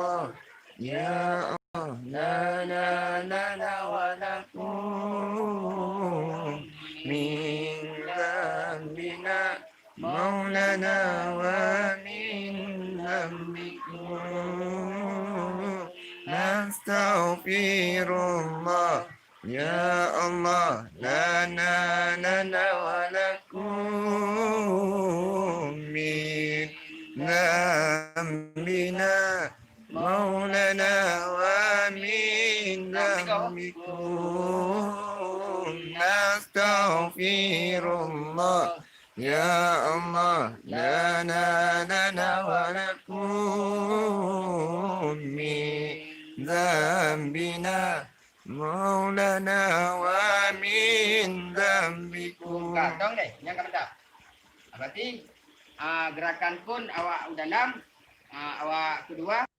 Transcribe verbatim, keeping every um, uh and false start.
الله، يا الله، لنا، لنا ولكم من ذنبنا، مولانا، ومن ذنبكم، نستغفر الله، يا الله، لنا، لنا ولكم من ذنبنا، مولانا، ومن ذنبكم، نستغفر الله، يا الله، لنا، لنا ولكم من ذنبنا، مولانا، ومن ذنبكم. Buka, dong deh, nyang ka mantap. Berarti, ah, gerakan phon awak u dalam, ah, awak kedua.